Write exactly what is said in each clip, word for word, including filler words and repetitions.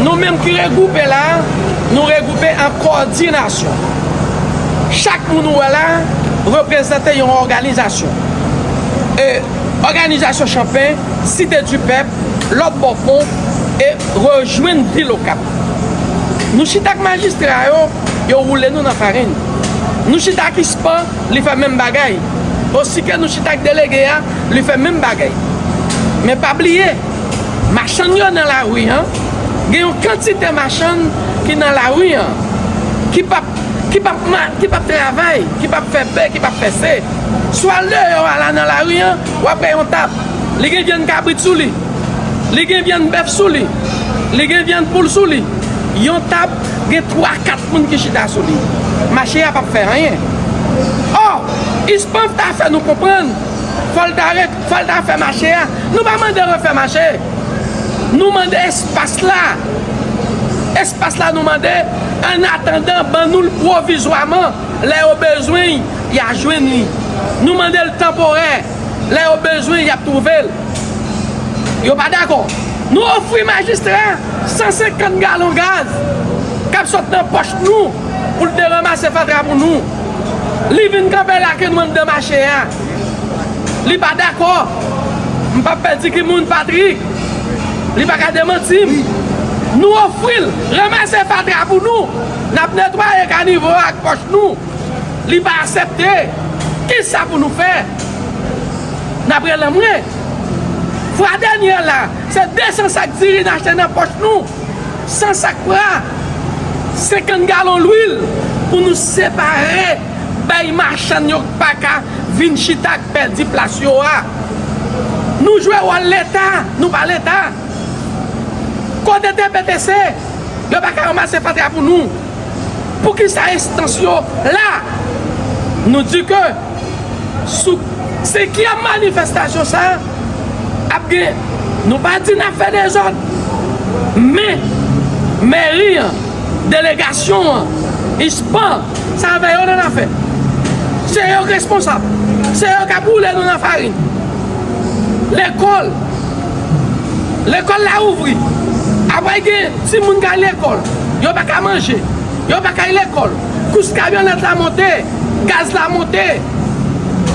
Nou menm ki regwoupe la, nou regwoupe an kowòdinasyon. Chak moun ou wè la reprezante yon òganizasyon. E òganizasyon Chanpen, Site di Pèp, lòt bò pon e rejwenn vil Okap. Nou chita ak majistra yo, yo woule nou nan farin. Nou chita ak Ispan, li fè menm bagay. Osi ke nou chita ak delege a, li fè menm bagay. Men pa bliye, machann yo nan lari an, gen yon kantite machann ki nan lari an, ki p ap, ki p ap ma-, ki p ap travay, ki p ap fè B, ki p ap fè C. Si w al deyò a la nan lari an, w ap wè yon tab. Li gen vyann kabrit sou li. Li gen vyann bèf sou li. Li gen vyann poul sou li. Yon tab gen twa, kat moun ki chita sou li. Mache a p ap fè anyen. Ò, Ispan ta fè nou konprann, fò l ta re-, fò l ta fè mache a. Nou pa mande refè mache. Nou mande espas la. Espas la nou mande, annatandan, ban nou l pwovizwaman. Lè yo bezwen l, y a jwenn li. Nou mande l tanporè. Lè yo bezwen, y ap twouve l. Yo pa dakò. Nou ofri majistra san senkant galon gaz k ap sot nan pòch nou pou l te ranmase fatra pou nou. Li vin kanpe lage nou anndan mache a. Li pa dakò. M p ap pèdi ki moun, Patrik. Li pa ka demanti m. Nou ofri l ranmase fatra pou nou. N ap netwaye kanivo ak pòch nou. Li pa aksepte. Kisa pou nou fè? N ap rele mwen. Fwa dènye la, se de san sak diri n achte nan pòch nou, san sak pra, senkant galon lwil pou nou separe bay machann yo k pa ka vin chita k pèdi plas yo a. Nou jwe wòl Leta, nou pa Leta. Kote T P T C? Yo pa ka ranmase fatra pou nou. Poukisa enstans yo la? Nou di ke sou senkyèm manifestasyon sa a ap gen, nou pa di n ap fè dezòd, men mèri an, delegasyon an, Ispan, sa avè yo nan afè. Se yo k responsab. Se yo k ap woule nou nan farin. Lekòl. Lekòl la ouvri. Apre gen timoun k al lekòl. Yo pa ka manje. Yo pa ka al lekòl. Kous kamyonèt la monte. Gaz la monte.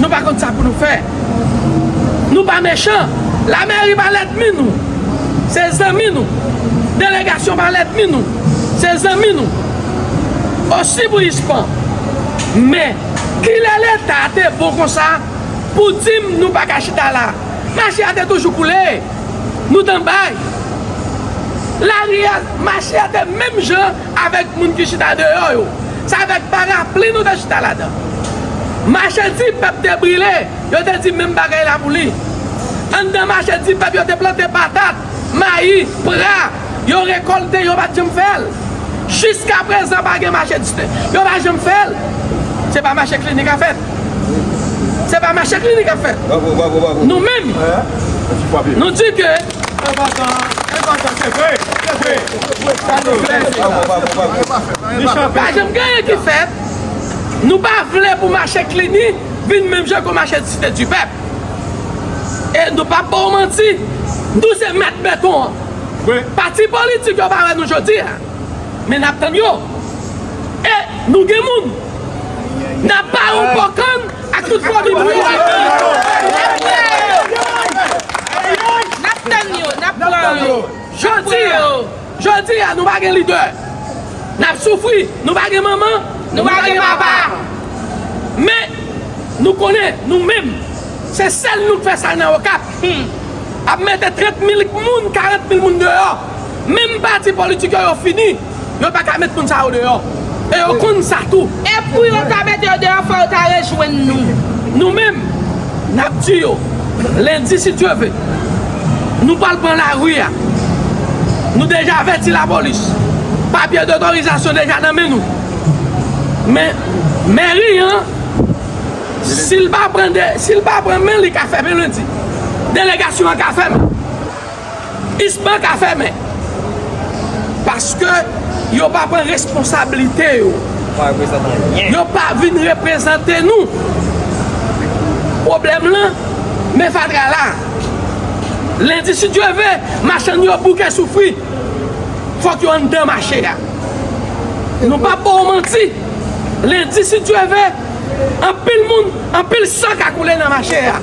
Nou pa konn sa pou nou fè. Nou pa mechan. Lamèri pa lènmi nou. Se zanmi nou. Delegasyon pa lènmi nou. Se zanmi nou. Osi pou Ispan. Men, kilè Leta te bon konsa pou di m nou pa ka chita la? Mache a te toujou koule. Nou t anba l. Lari a, mache a te menm jan avèk moun ki chita deyò yo. Se avèk parapli nou te chita ladan. Mache di pèp te brile, yo te di menm bagay la pou li. Anndan mache di pèp yo te plante patat, mayi, pra, yo rekòlte, yo pa t janm fè l. Jiskaprezan pa gen mache di pèp, yo pa janm fè l. Se pa mache Klinik k ap fèt. Se pa mache Klinik k ap fèt. Bravo, bravo, bravo. Nou menm, nou di ke pa janm gen anyen ki fèt. Nou pa vle pou mache Klinik vin menm jan ke mache Site di Pèp. E nou p ap ba w manti, nou se mèt beton an. Pati politik yo pa wè nou jodi a. Men n ap tann yo. E nou gen moun. N ap ba yo pòkann ak tout fanmi nou yo. N ap tann yo, n ap pran yo. Jodi a, jodi a, nou pa gen lidè. N ap soufri. Nou pa gen manman. Nou pa gen papa. Men, nou konnen, nou menm, se sèl nou k fè sa nan Okap. Ap mete trant mil moun, karant mil moun deyò. Menm pati politik yo, yo fini. Yo pa ka met moun sa yo deyò. E yo konn sa tou. E pou yo ta mete yo deyò, fò yo ta rejwenn nou. Nou menm, n ap di yo, lendi, si Dye ve, nou pral pran lari a. Nou deja avèti lapolis. Papye dotorizasyon deja nan men nou. Men, mèri an, si l pa pran de, si l pa pran men, li ka fèmen lendi. Delegasyon an ka fèmen. Ispan ka fèmen. Paske yo pa pran responsablite yo. Yo pa vin reprezante nou. Pwoblèm lan, men fatra la. Lendi, si Dye ve, machann yo bouke soufri. Fòk yo anndan mache a. Nou p ap ba w manti. Lendi, si Dye vle, anpil moun, anpil san ka koule nan mache a.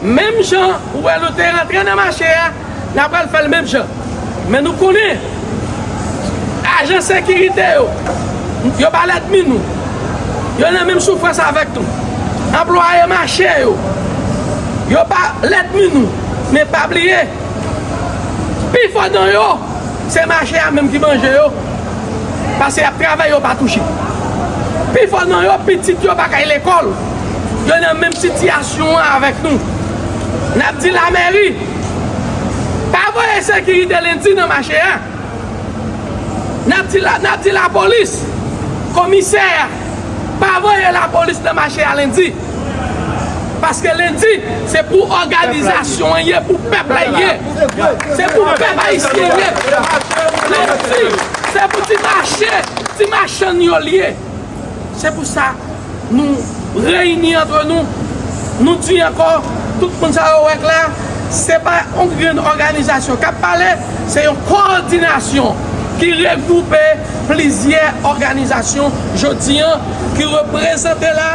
Menm jan ou wè nou te rantre nan mache a, n a pral fè l menm jan. Men nou konnen ajan sekirite yo, yo pa lènmi nou. Yo nan menm soufrans avèk nou. Anplwaye mache yo, yo pa lènmi nou. Men pa bliye, pifò nan yo, se mache a menm ki manje yo. Paske y ap travay, yo pa touche. Pifò nan yo, pitit yo pa kay lekòl. Yo nan menm sitiyasyon an avèk nou. N ap di lamèri, pa voye sekirite lendi nan mache a. N ap di la, n ap di lapolis, komisè a, pa voye lapolis nan mache a lendi. Paske lendi, se pou òganizasyon an ye, pou pèp la ye. Se pou pèp ayisyen ye. Lendi, se pou ti mache, ti machann yo l ye. Se pou sa, nou reyini antre nou, nou di ankò, tout moun sa yo w wè k la, se pa yon grenn òganizasyon k ap pale, se yon kowòdinasyon ki regwoupe plizyè òganizasyon jodi an, ki reprezante la,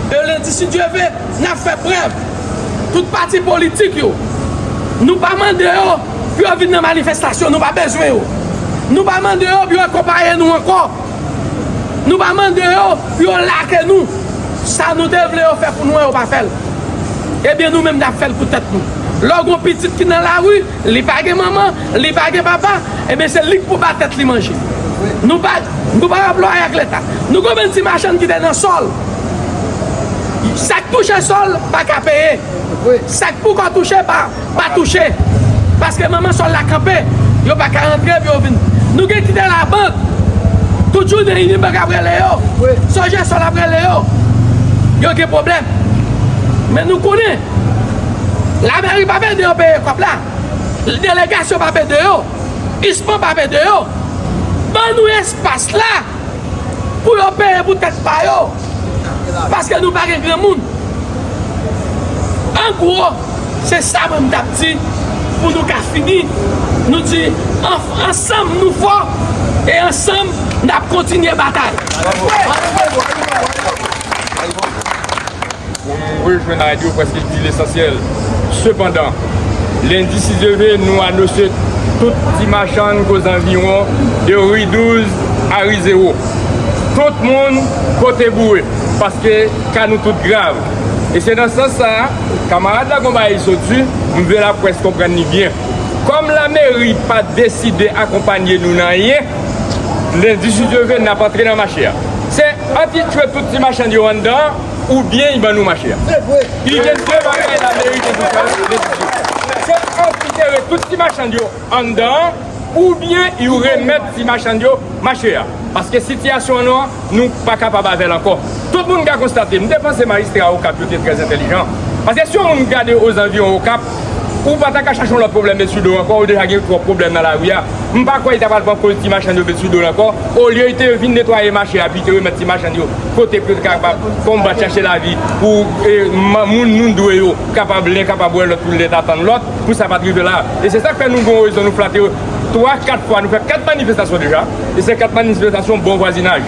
e lendi, si Dye vle, n ap fè prèv. Tout pati politik yo, nou pa mande yo pou yo vin nan manifestasyon, nou pa bezwen yo. Nou pa mande yo pou yo akonpaye nou ankò. Nou pa mande yo pou yo lake nou. Sa nou te vle yo fè pou nou an, yo pa fè l. Ebyen, nou menm, n ap fè l pou tèt nou. Lè w gen yon pitit ki nan lari, li pa gen manman, li pa gen papa, ebyen, se li k pou ba tèt li manje. Nou pa, nou pa anplwaye ak Leta. Nou konprann ti machann ki te nan sòl. Sa k touche sòl, pa ka peye. Sa k poko touche, pa pa touche. Paske manman sòl la kanpe, yo pa ka rantre pou yo vin. Nou gen ki te labank. Tout jounen Unibank ap rele yo. Sogecel ap rele yo. Yo gen pwoblèm. Men nou konnen, lamèri p ap ede yo peye kòb la. Delegasyon p ap ede yo. Ispan p ap ede yo. Ban nou espas la pou yo peye pou tèt pa yo. Paske nou pa gen granmoun. An gwo, se sa mwen m t ap di pou nou ka fini. Nou di, an-, ansanm nou fò e ansanm n ap kontinye batay. Pou nou rejwenn radyo, prèske di lesansyèl. Sepandan, lendi, si Dye vle, nou anonse tout ti machann k ozanviwon de ri douz a ri zewo. Tout moun pote boure, paske ka nou tout grav. E se nan sans sa a, kanmarad la gon bagay soti, m vle laprès konprann li byen. Kòm lameri pa deside akonpanye nou nan anyen, lendi, si Dye vle, n ap antre nan mache a. Se ant li tchwe tout ti machann yo anndan, oubyen li ban nou mache a. Li gen de bagay lameri gen pou fè, lendi. Se ant li tchwe tout ti machann yo anndan, oubyen yo remèt ti machann yo mache a. Paske sitiyasyon an nou an, nou pa kapab avè l ankò. Tout moun ka konstate, m te panse majistra Okap yo te trè entèlijan. Paske si yon moun gade ozanviwon Okap, ou pa ta ka chache yon lòt pwoblèm met sou do ankò, ou deja gen twòp pwoblèm nan lari a. M pa kwè li ta pral pran koz ti machann yo met sou do l ankò. Olye li te vin netwaye mache a, epi li te remèt ti machann yo kote pou yo te kapab konbat chache lavi, pou, e, ma-, moun nou dwe yo kapab len kapab wè lòt, pou lè ta tann lòt, pou sa pa t rive la. E se sa k fè nou gen rezon, nou flate twa, kat fwa, nou fè kat manifestasyon deja. E se kat manifestasyon bon vwazinaj.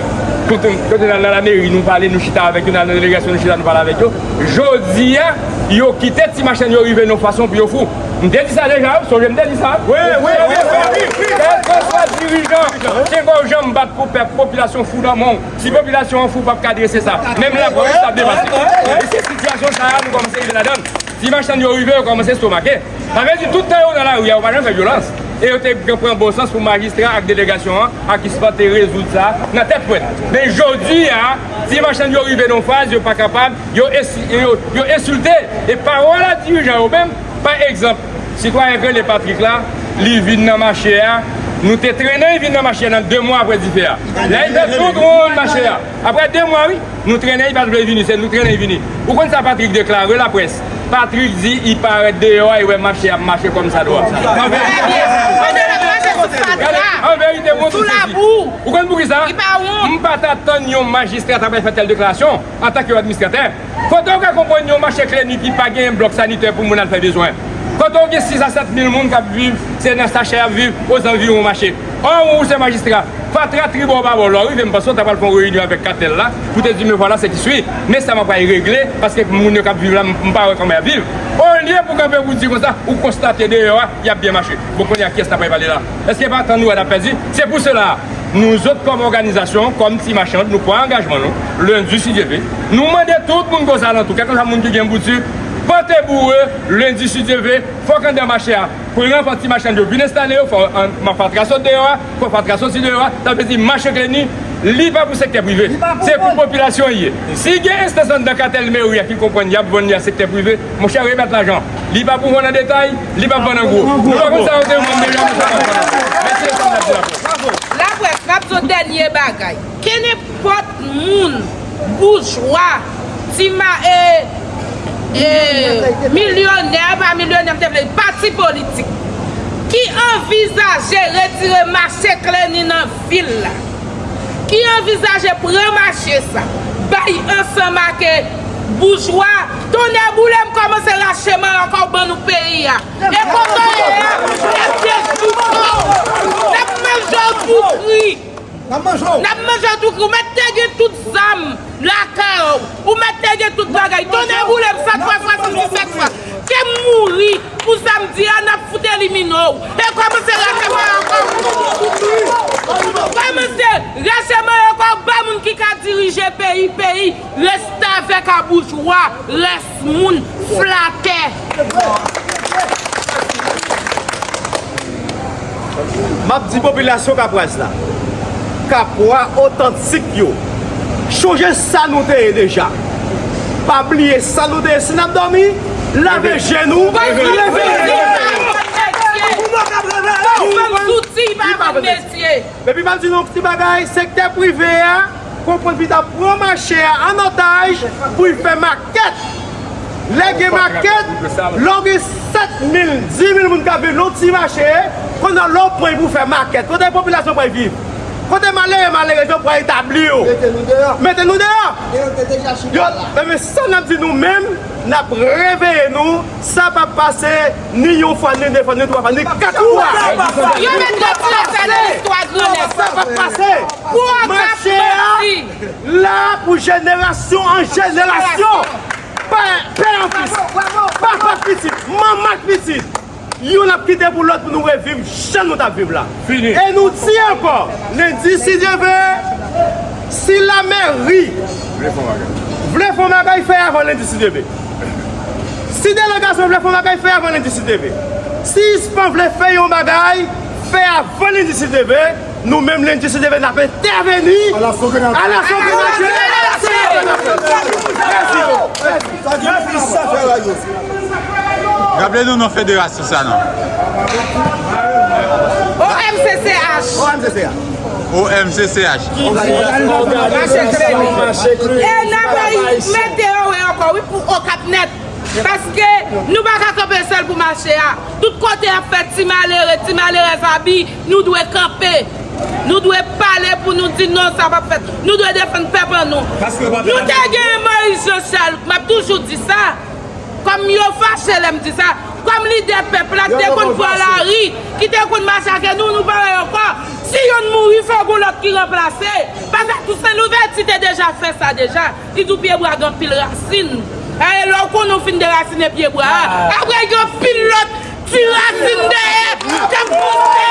Kote, kote n al nan lameri, nou pale, nou chita avèk yo, n al nan delegasyon, nou chita, nou pale avèk yo. Jodi a, yo kite ti machann yo rive nan fason pou yo fou. M te di sa deja, wi, sonje m te di sa. Wi, wi, wi, wi, wi, wi. Kèlkeswa dirijan, se kò w janm bat pou pèp, popilasyon fou nan men w. Si popilasyon an fou, p ap ka drese sa. Menm lapolis ap depase. E se sitiyasyon sa a nou kòmanse rive ladan l. Ti machann yo rive, yo kòmanse estomake. Sa vle di, tout tan yo nan lari a, yo pa janm fè vyolans. E yo te gen pran bon sans pou majistra ak delegasyon an, ak ispan te rezoud sa nan tèt frèt. Men jodi a, ti machann yo rive nan faz, yo pa kapab, yo ensi-, yo, yo ensilte. E pawòl a dirijan yo menm, pa egzanp, sitwayen k rele Patrick la, li vin nan mache a, nou te trennen l vin nan mache a nan de mwa apre dife a. La, li fè tout wonn mache a. Apre de mwa, wi. Nou trennen, li pa t vle vini, se nou trennen, li vini. Ou konn sa Patrick deklare laprès? Patrick di li parèt deyò a, li wè mache ap mache kòmsadwa. An verite, Gade, an verite, m wont ou sezi. Ou konn poukisa? M pa t atann yon majistra ta pral fè tèl deklarasyon antanke yon administratè. Kote w ka konprann yon mache Kleni ki pa gen blòk sanitè pou moun al fè bezwen? Kote w gen sis a sèt mil moun k ap viv, se nan sachè y ap viv, ozanviwon mache? Ò, ou se majistra. Fatra tribò pa bò. Lè w rive, m panse w ta pral fè yon reyinyon avèk katèl la pou te di, men vwala se ki swi, men sa m ap pral regle, paske moun yo k ap viv la, m, m pa wè kòman y ap viv. Olye pou kanpe pou di konsa, ou konstate deyò a, y ap byen mache. Bon, kounye a, kiyès n ap pale la? Èske pa tan nou wè n ap pèdi? Se pou sela, nou zòt kòm òganizasyon, kòm Ti Machann, nou pran angajman nou, lendi, si Dye ve, nou mande tout moun k ozalantou, kèlkeswa moun ki gen boutik, pòte boure, lendi, si Dye ve, fòk anndan mache a, pran fò Ti Machann yo vin enstale yo, fò an, fatra sot deyò a, fò fatra soti deyò a, sa vle di mache Kleni, li pa pou sektè prive. Se pou popilasyon l ye. Si gen enstans anndan katèl meri a ki konprann y ap vann li a sektè prive, monchè, remèt lajan. Li pa pou vann an detay, li pa vann an gwo. Nou pa konn sa yo te vann deja, nou pa konn. Mèsi, sa n ap di la. Laprès, m ap di w dènye bagay. Kenenpòt moun, boujwa, ti ma, e, e, milyonè, pa milyonè, m te vle, pati politik ki anvizaje retire mache Kleni nan vil la, ki anvizaje pran mache sa, bay ansanm ak boujwa, tonnè boule m kòmanse rache manyen ankò ban nou peyi a. E kote w ye a? N ap dechouke w. N ap manje w tou kri. N ap manje w. N ap manje w tou kri. Ou mèt te gen tout zam lakay ou. Ou mèt te gen tout bagay. Tonnè boule m, sèt fwa, swasanndisèt fwa. Ke m mouri pou sa m di a, n ap fout elimine w. E kòmanse rache manyen ankò. Kòmanse rache manyen ankò, ba moun ki ka dirije peyi, peyi. Restavèk a boujwa, rès moun, flatè. M ap di popilasyon Kapwaz la, Kapwa otantik yo, chonje sa nou te ye deja. Pa bliye sa nou te ye. Si n ap dòmi, lave je nou, leve je nou. Li pa vann metye. Epi m ap di nou yon ti bagay, sektè prive a, konprann pita pran mache a an otaj pou l fè makèt. Lè gen makèt, lè w gen sèt mil, dis mil moun k ap viv nan yon ti mache, kounye a lè w pran l pou fè makèt, kote popilasyon pral viv? Kote malere, malerèz yo pral etabli yo? Mete nou deyò. Mete nou deyò. E yo te deja chita la. Yo, men, men sa n ap di nou menm, n ap reveye nou, sa p ap pase ni yon fwa, ni de fwa, ni twa fwa, ni kat fwa. Yo mèt retire sa nan istwa Grannèg. Sa p ap pase. Mache a la pou jenerasyon an jenerasyon. Pè, pè an fis, papa k pitit, manman k pitit. Youn ap kite pou lòt pou nou reviv jan nou t ap viv la. Fini. E nou di ankò, lendi, si Dye ve, si lamèri vle fè yon bagay, fè avan lendi, si Dye ve. Si delegasyon vle fè yon bagay, fè avan lendi, si Dye ve. Si ispan vle fè yon bagay, fè avan lendi, si Dye ve. Nou menm, lendi, si Dye ve, n ap entèveni. Alasò Grenadye! Raple nou non federasyon sa non. O M C C H. O M C C H. O M C C H. E n ap mete yo wè ankò, wi, pou Okap nèt. Paske nou pa ka kanpe sèl pou mache a. Tout kote y ap fè ti malere, ti malerèz abi, nou dwe kanpe. Nou dwe pale pou nou di non, sa p ap fèt. Nou dwe defann pèp an nou. Nou te gen Moïse Jean Charles, m ap toujou di sa. Kòm yo fache lè m di sa. Kòm lidè pèp la ki te konn pran lari, ki te konn mache ak nou, nou pa wè ankò. Si yonn mouri, fò gon lòt ki ranplase. Paske Toussaint Louverture te deja fè sa deja. Li di w pyebwa gen anpil rasin. E lè w konnen w fin derasinen pyebwa a, apre gen anpil lòt ti rasin dèyè k ap pouse.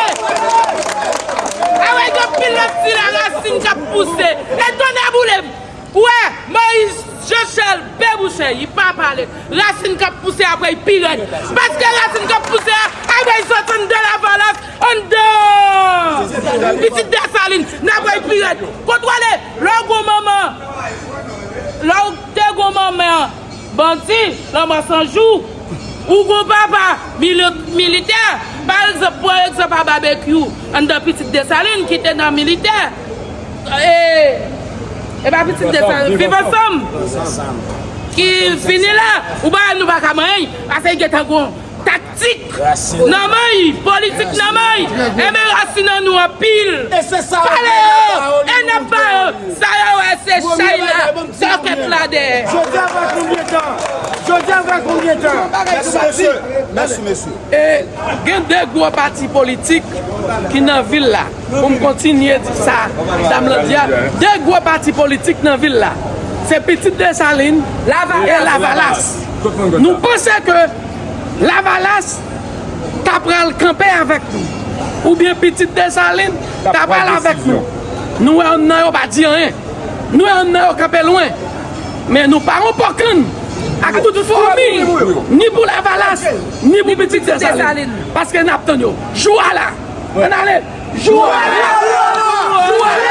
Apre gen anpil lòt ti rasin k ap pouse. E tonnè boule m. Ou wè, Moïse Jean Charles bebouche, li pa pale. Rasin k ap pouse apre l pi rèd. Paske rasin k ap pouse a, apre l sot anndan Lavalas, anndan Pitit Desalin, n ap wè l pi rèd. Kontwole, lè w gon manman, lè w te gon manman bandi, lanmò san jou, ou gon papa mili-, militè, pa egzanp, pran egzanp a Babekyou, anndan Pitit Desalin ki te nan militè. E, e pa Pitit Desalin, Viv Ansanm ki vini la, ou pa wè nou pa ka manyen, paske gentan gon taktik nan may, politik nan may. Enben rasin an nou anpil. Pale yo, e n ap ba yo. Sa yo wè se chay la, sòkèt la dèyè. Jodi a va konbyen tan? Jodi a va konbyen tan? Mèsi mesye. Mèsi mesye. E gen de gwo pati politik ki nan vil la. Pou m kontinye di sa dam lan di a, de gwo pati politik nan vil la, se Pitit Desalin e Lavalas. Nou panse ke Lavalas ta pral kanpe avèk nou, oubyen Pitit Desalin ta pral avèk nou. Nou wè yonn nan yo pa di anyen. Nou wè yonn nan yo kanpe lwen. Men nou pa yon pòkann ak tout fòmi, ni pou Lavalas, ni pou Pitit Desalin. Paske n ap tann yo. Jou a la. Ann ale. Jou a la. Jou a la.